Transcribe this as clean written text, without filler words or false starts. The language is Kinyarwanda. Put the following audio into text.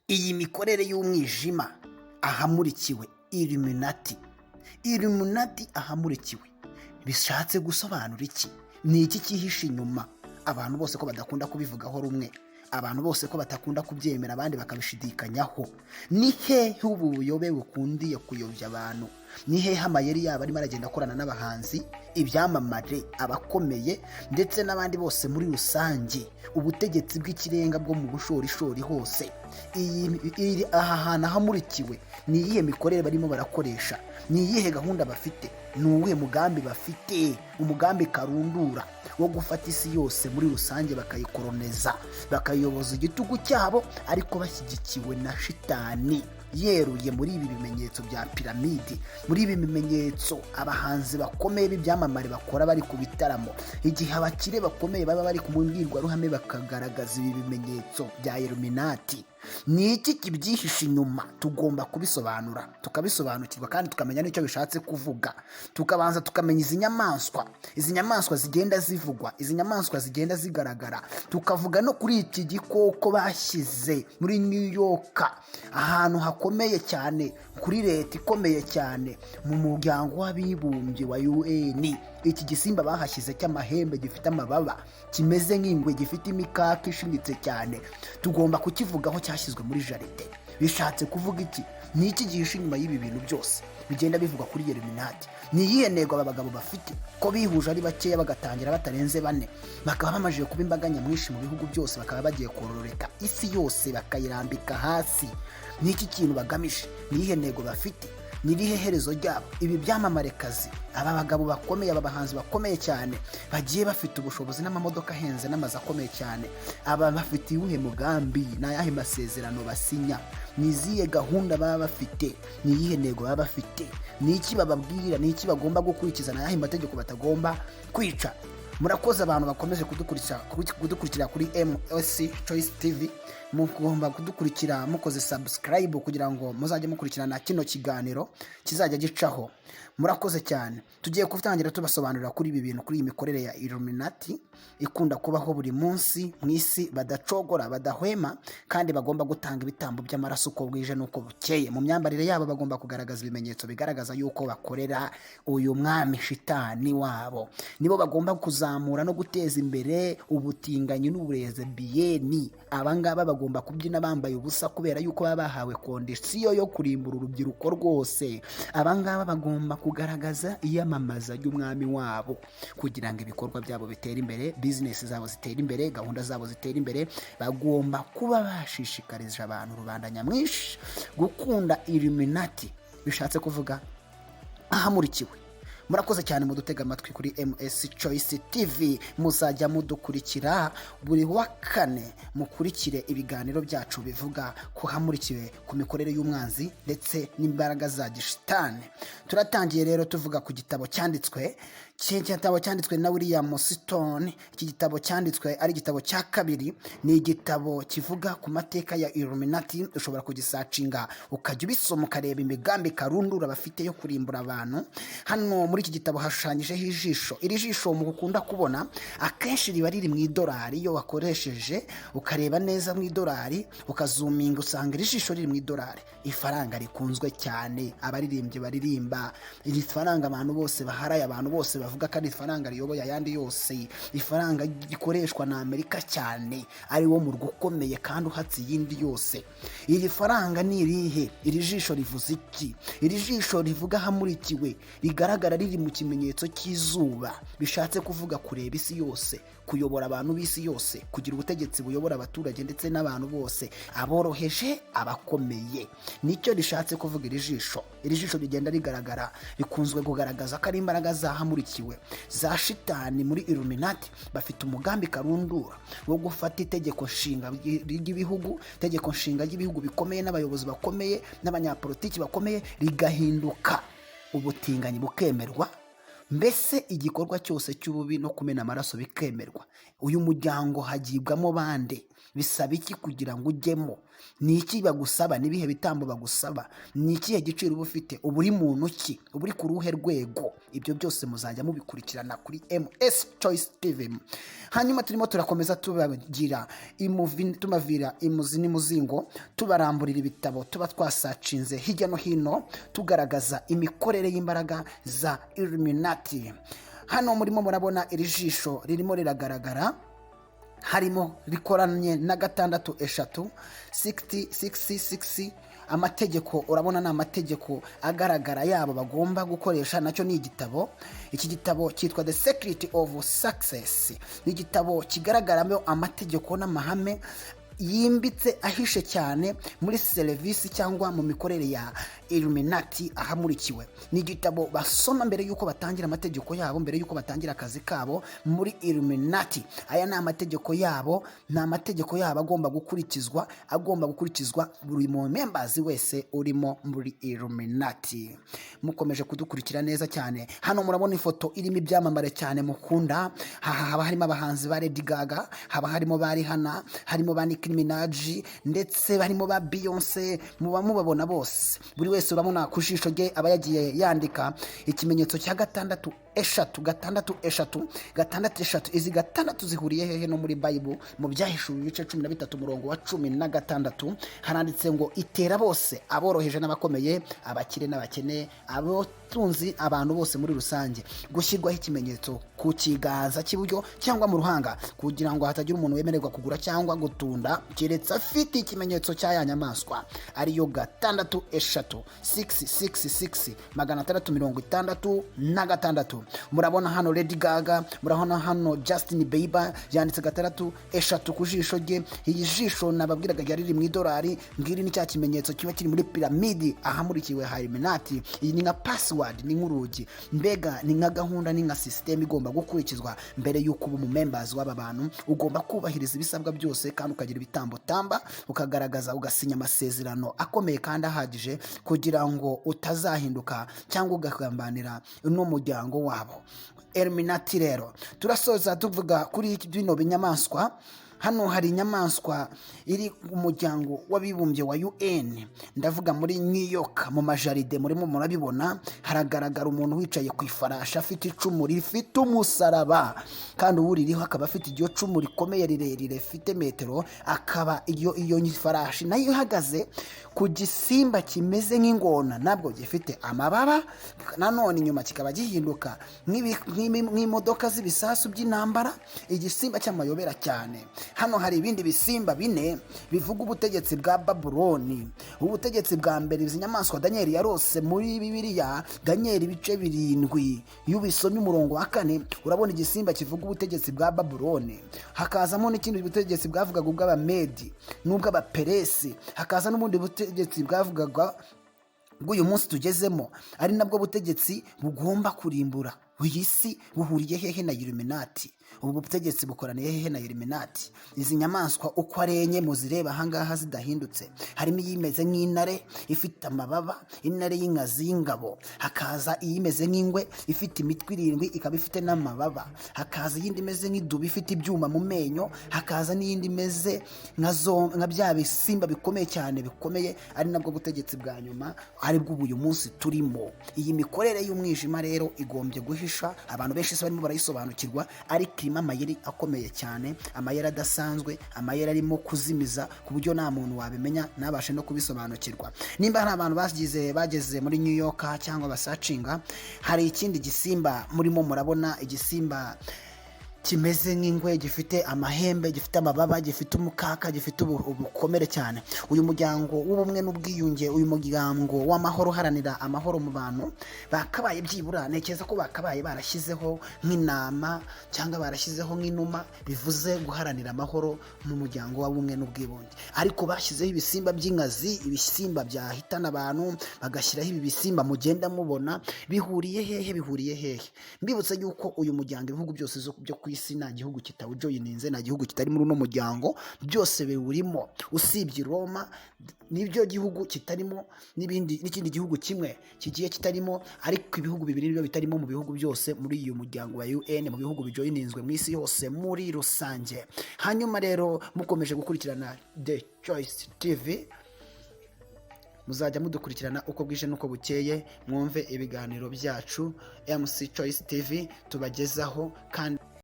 Iyi mikorere y'umwijima ahamurikiwe Illuminati, Illuminati ahamurikiwe, bishatse gusobanura iki? Ni iki cyihishe inyuma? Abantu bose ko badakunda kubivugaho rumwe, abantu bose ko batakunda kubyemera, abandi bakabishidikanyaho, ni hehe ubu buyobe bukundiye kuyobya abantu? Ni hehe amayeri yabo arimo aragenda akorana n'abahanzi, ibyamamare, abakomeye ndetse n'abandi bose muri rusange, ubutegetsi bw'ikirenga bwo mu bushorishori hose? Aha hantu ahamurikiwe, ni iyihe mikorere barimo barakoresha? Ni iyihe gahunda bafite? Ni uwuhe mugambi bafite? Umugambi karundura wo gufata isi yose muri rusange, bakayikoroneza, bakayiyoboza igitugu cyabo, ariko bashyigikiwe na shitani yeruye muri ibi bimenyetso bya piramidi, muri ibi bimenyetso abahanzi bakomeye b'ibyamamare bakora bari ku bitaramo, igihe abakire bakomeye baba bari ku mbwirwaruhame bakagaragaza ibi bimenyetso bya Illuminati. Ni iki kibyihishe inyuma? Tugomba kubisobanura, tukabisobanukirwa kandi tukamenya n'icyo bishatse kuvuga. Tukabanza tukamenya izi nyamaswa, izi nyamaswa zigenda zivugwa, izi nyamaswa zigenda zigaragara. Tukavuga no kuri iki gikoko bashyize muri New York, ahantu hakomeye cyane, kuri leta ikomeye cyane, mu Muryango w'Abibumbye wa UN. Iki gisimba bahashyize cy'amahembe, gifite amababa, kimeze nk'ingwe, gifite imikaka ishinyitse cyane, tugomba kukivugaho. Cyashyizwe muri jardin, bishatse kuvuga iki? Ni iki gihishe inyuma y'ibi bintu byose bigenda bivugwa kuri Illuminati? Ni iyihe ntego aba bagabo bafite, ko bihuje ari bakeya, bagatangira batarenze bane, bakaba bamajije kuba imbaga nyamwinshi mu bihugu byose, bakaba bagiye kororeka isi yose bakayirambika hasi? Ni iki kintu bagamije? Ni iyihe ntego bafite? Ni irihe herezo ryabo? Ibi byamamarekazi, aba bagabo bakomeye, aba bahanzi bakomeye cyane, bagiye bafite ubushobozi n'amamodoka ahenze n'amazu akomeye cyane, aba bafite iwuhe mugambi? Ni ayahe masezerano basinya? Ni izihe gahunda baba bafite? Ni iyihe ntego baba bafite? Ni iki bababwira? Ni iki bagomba gukurikiza? Ni ayahe mategeko batagomba kwica? Murakoze abantu bakomeje kudukurikira kuri MS Choice TV. Mugomba kudukurikira mukoze subscribe kugira ngo muzajye mukurikirana kino kiganiro kizajya gicaho. Murakoze cyane. Tugiye gutangira tubasobanurira kuri ibi bintu, kuri iyi mikorere ya Illuminati ikunda kubaho buri munsi mu isi, badacogora, badahwema, kandi bagomba gutanga ibitambo by'amaraso uko bwije n'uko bukeye. Mu myambarire yabo bagomba kugaragaza ibimenyetso bigaragaza yuko bakorera uyu mwami shitani wabo. Nibo bagomba kuzamura no guteza imbere ubutinganyi n'uburezebiyeni. Abangaba bagomba kubyina bambaye ubusa kubera yuko baba bahawe condition yo kurimbura urubyiruko rwose. Abangaba bagomba kugaragaza iyamamaza ry'umwami wabo kugira ngo ibikorwa byabo bitere imbere, bizinesi zabo zitere imbere, gahunda zabo zitere imbere. Bagomba kuba bashishikarije abantu, rubanda nyamwinshi, gukunda Illuminati, bishatse kuvuga ahamurikiwe. Murakoze cyane mudutega amatwi kuri MS Choice TV. Muzajya mudukurikira buri wa kane, mukurikire ibiganiro byacu bivuga ku hamurikiwe, ku mikorere y'umwanzi ndetse n'imbaraga za gishitani. Turatangiye rero tuvuga ku gitabo cyanditswe, iki gitabo cyanditswe na William Stone. Iki gitabo cyanditswe ari igitabo cya kabiri, ni igitabo kivuga ku mateka ya Illuminati. Ushobora kugisearchinga, ukajya ubisoma, ukareba imigambi karundura bafite yo kurimbura abantu. Hano muri iki gitabo hashushanyijeho ijisho. Iri jisho mukunda kubona akenshi riba riri mu idolari. Iyo wakoresheje ukareba neza mu idolari, ukazoominga, usanga iri jisho riri mu idolari, ifaranga rikunzwe cyane, abaririmbyi baririmba iri faranga, abantu bose baharaye, abantu bose bavuga ko ari ifaranga riyoboye ayandi yose, ifaranga rikoreshwa na Amerika cyane, ari wo murwa ukomeye kandi uhatse iyindi yose. Iri faranga ni irihe? Iri jisho rivuze iki? Iri jisho rivuga ahamurikiwe rigaragara riri mu kimenyetso cy'izuba, bishatse kuvuga kureba isi yose, kuyobora abantu b'isi yose, kugira ubutegetsi buyobora abaturage ndetse n'abantu bose, aboroheje, abakomeye. Nicyo rishatse kuvuga iri jisho. Iri jisho rigenda rigaragara, rikunzwe kugaragaza ko ari imbaraga zahamurikiwe za shitani muri Illuminati. Bafite umugambi karundura wo gufata itegeko nshinga ry'ibihugu, itegeko nshinga ry'ibihugu bikomeye n'abayobozi bakomeye n'abanyapolitiki bakomeye, rigahinduka, ubutinganyi bukemerwa, mbese igikorwa cyose cy'ububi no kumena amaraso bikemerwa. Uyu muryango hagibwamo bande? Bisaba iki kugira ngo ujyemo? Ni iki bagusaba? Ni ibihe bitambo bagusaba? Ni ikihe giciro uba ufite? Uba uri muntu ki? Uba uri ku ruhe rwego? Ibyo byose muzajya mubikurikirana kuri MS Choice TV. Hanyuma turimo turakomeza tubagira tubavira imuzi n'umuzingo, tubaramburira ibitabo tuba twasacinze hirya no hino, tugaragaza imikorere y'imbaraga za Illuminati. Hano murimo murabona iri jisho ririmo riragaragara, harimo rikoranye na gatandatu eshatu, 666. Amategeko urabona ni amategeko agaragara yabo bagomba gukoresha. Nacyo ni igitabo. Iki gitabo cyitwa The Secret of Success. Ni igitabo kigaragaramo amategeko n'amahame yimbitse, ahishe cyane muri serivisi cyangwa mu mikorere ya Illuminati ahamurikiwe. Ni igitabo basoma mbere y'uko batangira amategeko yabo, mbere y'uko batangira akazi kabo muri Illuminati. Aya ni amategeko yabo, ni amategeko yabo agomba gukurikizwa, agomba gukurikizwa buri mu members wese urimo muri Illuminati. Mukomeje kudukurikira neza cyane. Hano murabona ifoto irimo ibyamamare cyane mukunda. Aha haba harimo abahanzi ba Lady Gaga, haba harimo ba Rihanna, harimo ba Nicki Minaj, ndetse barimo ba Beyonce. Muba mubabona bose. Buri wese urabona ku jisho rye aba yagiye yandika ikimenyetso cya gatandatu eshatu, gatandatu eshatu, gatandatu eshatu. Izi gatandatu zihuriye hehe no muri Bible? Mu Byahishuwe ibice 13, umurongo wa 16, haranditse ngo: "Itera bose, aboroheje n'abakomeye, abakire n'abakene, abatunzi, abantu bose muri rusange, gushyirwaho ikimenyetso ku kiganza cy'iburyo cyangwa mu ruhanga, kugira ngo hatagira umuntu wemererwa kugura cyangwa gutunda keretse afite ikimenyetso cya ya nyamaswa, ariyo gatandatu eshatu, 666, 666." Murabona hano Lady Gaga, murabona hano Justin Bieber yanditse gatandatu eshatu ku jisho rye. Iyi jisho nababwiraga ryari riri mu idolari. Ngiri ni cya kimenyetso kiba kiri muri piramidi ahamurikiwe ha Illuminati. Iyi ni nka password, ni nk'urugi, mbega ni nka gahunda, ni nka sisiteme igomba gukurikizwa mbere y'uko uba umumembers w'aba bantu. Ugomba kubahiriza ibisabwa byose kandi ukagira ibitambo tamba, ukagaragaza, ugasinya amasezerano akomeye kandi ahagije kugira ngo utazahinduka cyangwa ugagambanira n'umuryango wabo Illuminati. Rero turasoza tuvuga kuri bino binyamaswa. Hano hari inyamaswa iri mu Muryango w'Abibumbye wa UN, ndavuga muri New York mu majaride. Murimo murabibona, haragaragara umuntu wicaye ku ifarashi afite icumu rifite umusaraba, kandi uwuririho akaba afite iryo cumu rikomeye rirerire rifite metero, akaba iyo farashi nayo ihagaze ku gisimba kimeze nk'ingona, nabwo gifite amababa. Nanone inyuma kikaba gihinduka nk'imodoka z'ibisasu by'intambara, igisimba cy'amayobera cyane. Hano hari ibindi bisimba bine bivuga ubutegetsi bwa Babuloni, ubutegetsi bwa mbere. Izi nyamaswa Daniel yarose muri Bibiliya, Daniel ibice 7, iyo ubisomye umurongo wa 4, urabona igisimba kivuga ubutegetsi bwa Babuloni, hakazamo n'ikindi butegetsi bwavugaga ubw'Abamedi n'ubw'Abaperesi, hakaza n'ubundi butegetsi bwavugaga bw'uyu munsi tugezemo, ari nabwo butegetsi bugomba kurimbura iyi si. Buhuriye hehe na Illuminati? Ubu butegetsi bukoraniye hehe na Illuminati? Izi nyamaswa uko ari enye muzireba ahangaha zidahindutse, harimo iyimeze nk'intare ifite amababa, intare y'inkazi y'ingabo, hakaza iyimeze nk'ingwe ifite imitwe irindwi ikaba ifite n'amababa, hakaza iyindi imeze nk'idubu ifite ibyuma mu menyo, hakaza n'iyindi imeze nka bya bisimba bikomeye cyane bikomeye, ari nabwo butegetsi bwa nyuma, ari bwo uyu munsi turimo. Iyi mikorere y'umwijima rero igombye guhisha abantu benshi, se barimo barayisobanukirwa, ariko irimo amayeri akomeye cyane, amayeri adasanzwe, amayeri arimo kuzimiza ku buryo nta muntu wabimenya ntabashe no kubisobanukirwa. Nimba hari abantu bagize bageze muri New York cyangwa basacinga, hari ikindi gisimba murimo murabona, igisimba kimeze nk'ingwe, gifite amahembe, gifite amababa, gifite umukaka, gifite ubukomere cyane. Uyu muryango w'ubumwe n'ubwiyunge, uyu muryango w'amahoro uharanira amahoro mu bantu, bakabaye byibura, ntekereza ko bakabaye barashyizeho nk'intama cyangwa barashyizeho nk'inuma, bivuze guharanira amahoro mu muryango w'ubumwe n'ubwiyunge. Ariko bashyizeho ibisimba by'inkazi, ibisimba byahitana abantu, bagashyiraho ibi bisimba mugenda mubona. Bihuriye hehe? Bihuriye hehe? Mbibutse yuko uyu muryango, ibihugu byose byo ku isi. isi nta gihugu kitawujoyininze, nta gihugu kitari muri uno muryango, byose biwurimo usibye Roma, nibyo gihugu kitarimo, n'ibindi, n'ikindi gihugu kimwe kigiye kitarimo, ariko ibihugu bibiri nibyo bitarimo mu bihugu byose muri uyu muryango wa UN, mu bihugu bijoyininzwe mu isi yose muri rusange. Hanyuma rero mukomeje gukurikirana The Choice TV, muzajya mudukurikirana uko bwije n'uko bukeye, mwumve ibiganiro byacu MC Choice TV tubagezaho kandi.